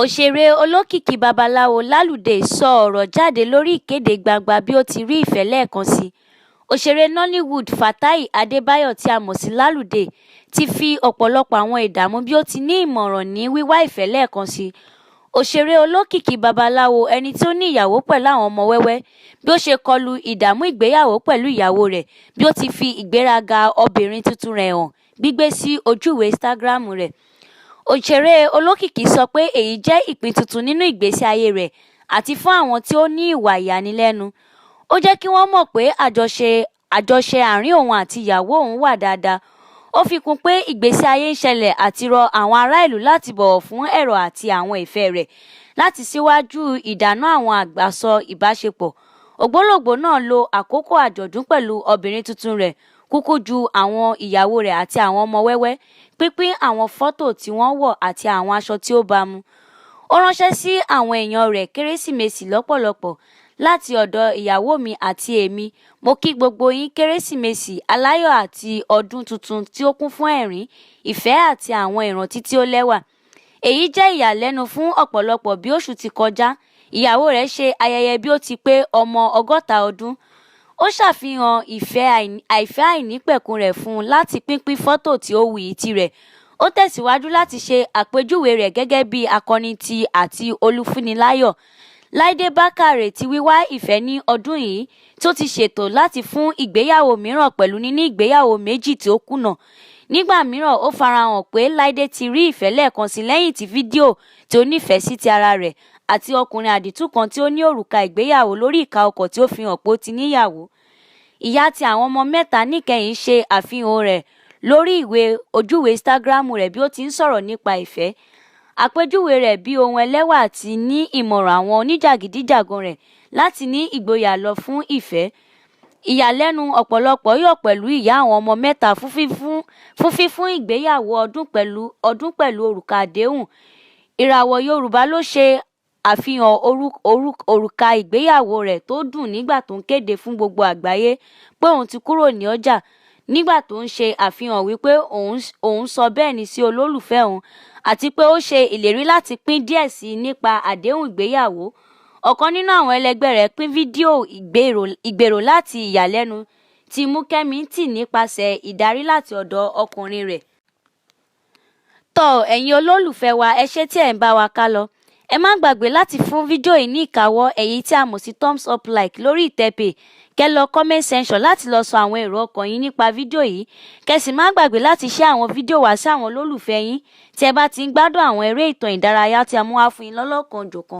Òṣèré olókìkí Babaláwo Lalude sọ ọ̀rọ̀ jáde lórí ìkéde gbangba bí ó ti rí ìfẹ́ lẹ́ẹ̀kan sí. Òṣèré Nollywood Fatai Adebayo tí a mọ̀ sí Lalude ti fi ọ̀pọ̀lọpọ̀ àwọn ìdààmú bí ó ti ní ìmọ̀ràn ní wíwá ìfẹ́ lẹ́ẹ̀kan sí. Òṣèré olókìkí Babaláwo, ẹni tí ó ní ìyàwó pẹ̀lú àwọn ọmọ wẹ́wẹ́, bí ó ṣe kọlu ìdààmú ìgbéyàwó pẹ̀lú ìyàwó rẹ̀ bí ó ti fi ìgbéraga obìnrin tuntun rẹ̀ hàn gbígbé sí ojúìwé Instagram rẹ̀. Òṣèré olókìkí sọ pé èyí jẹ́ ìpín tuntun nínú ìgbésí ayé rẹ̀ àti fún àwọn tí ó ní ìwà ìyànilẹ́nu. Ó jẹ́ kí wọ́n mọ̀ pé àjọṣe àárín òun àti ìyàwó òun wà dáadáa. Ó fi kún pé ìgbésí ayé ń ṣẹlẹ̀ àti rọ àwọn ará ìlú láti bọ̀wọ̀ fún èrò àti àwọn ìfẹ́ rẹ̀ láti síwájú ìdáná àwọn àgbàsọ ìbáṣepọ̀. Ògbólógbòó náà lo àkókò àjọ̀dún pẹ̀lú obìnrin tuntun rẹ̀ kúkú ju àwọn ìyàwó rẹ̀ àti àwọn ọmọ wẹ́wẹ́, pínpín àwọn fọ́tò tí wọ́n wọ̀ àti àwọn aṣọ tí ó bámu. Ó ránṣẹ́ sí àwọn èèyàn rẹ̀, "Kérésìmesì lọ́pọ̀lọpọ̀ láti ọ̀dọ̀ ìyàwó mi àti èmi. Mo kí gbogbo yín Kérésìmesì aláyọ̀ àti ọdún tuntun tí ó kún fún ẹ̀rín, ìfẹ́ àti àwọn ìrántí tí ó lẹ́wà." Èyí jẹ́ ìyàlẹ́nu fún ọ̀pọ̀lọpọ̀ bí oṣù tí kọjá, ìyàwó rẹ̀ ṣe ayẹyẹ bí ó ti pé ọmọ 60 ọdún. Ó ṣàfihàn ìfẹ́ àìnípẹ̀kun rẹ̀ fún un láti pínpín fọ́tò tí ó wuyì tirẹ̀. Ó tẹ̀síwájú láti ṣe àpèjúwe rẹ̀ gẹ́gẹ́ bí akọni ti àti olùfúnniláyọ̀. Láìdé Bákàrè ti wíwá ìfẹ́ ní ọdún yìí tí ó ti ṣètò láti fún ìgbéyàwó mìíràn pẹ̀lú níní ìgbéyàwó méjì tí ó kùnà. Nígbà mìíràn, ó farahàn pé Láìdé ti rí ìfẹ́ lẹ́ẹ̀kan sí lẹ́yìn tí fídíò tí ó nífẹ̀ẹ́ sí ti ara rẹ̀ àti ọkùnrin àdìtú kan tí ó ní òrùka ìgbéyàwó lórí ìka ọkọ̀ tí ó fi hàn pé ó ti níyàwó. Ìyá ti àwọn ọmọ mẹ́ta níkẹyìn ṣe àfihàn rẹ̀ lórí ìwé ojúìwé Instagram rẹ̀ bí ó ti ń sọ̀rọ̀ nípa ìfẹ́. Àpèjúwe rẹ̀ bí ohun ẹlẹ́wà àti ní ìmọ̀ràn àwọn oníjàgídíjàgan rẹ̀ láti ní ìgboyà lọ fún ìfẹ́. Ìyàlẹ́nu ọ̀pọ̀lọpọ̀ yọ̀ pẹ̀lú ìyá àwọn ọmọ mẹ́ta fún fífún ìgbéyàwó ọdún pẹ̀lú òrùka àdéhùn. Ìràwọ̀ Yorùbá ló ṣe àfihàn òrùka ìgbéyàwó rẹ̀ tó dùn nígbà tó ń kéde fún gbogbo àgbáyé pé òun ti kúrò ní ọjà, nígbà tó ń ṣe àfihàn wípé òun sọ bẹ́ẹ̀ni sí olólùfẹ́ òun àti pé ó ṣe ìlérí láti pín díẹ̀ síi nípa àdéhùn ìgbéyàwó. Ọ̀kan nínú àwọn ẹlẹgbẹ́ rẹ̀ pín fídíò ìgbèrò láti ìyàlẹ́nu tí mú Kẹ́mi tì nípasẹ̀ ìdarí láti ọ̀dọ̀ ọkùnrin rẹ̀. Tọ́ ẹ̀yin olólùfẹ́ wa, ẹ ṣé tí ẹ̀ ń bá wa ká lọ. Ẹ má gbàgbé láti fún fídíò yìí ní ìkáwọ́, èyí tí a mọ̀ sí thumbs up like lórí ìtẹ̀pè. Kẹ́ lọ comment section láti lọ sọ àwọn èrò ọkàn yín nípa fídíò yìí. Kẹ́ sì má gbàgbé láti share àwọn fídíò wá sí àwọn olólùfẹ́ yín tí ẹ bá ti ń gbádùn àwọn eré ìtàn ìdárayá tí a mú wá fún yín lọ́lọ́kan-ò-jọ̀kan.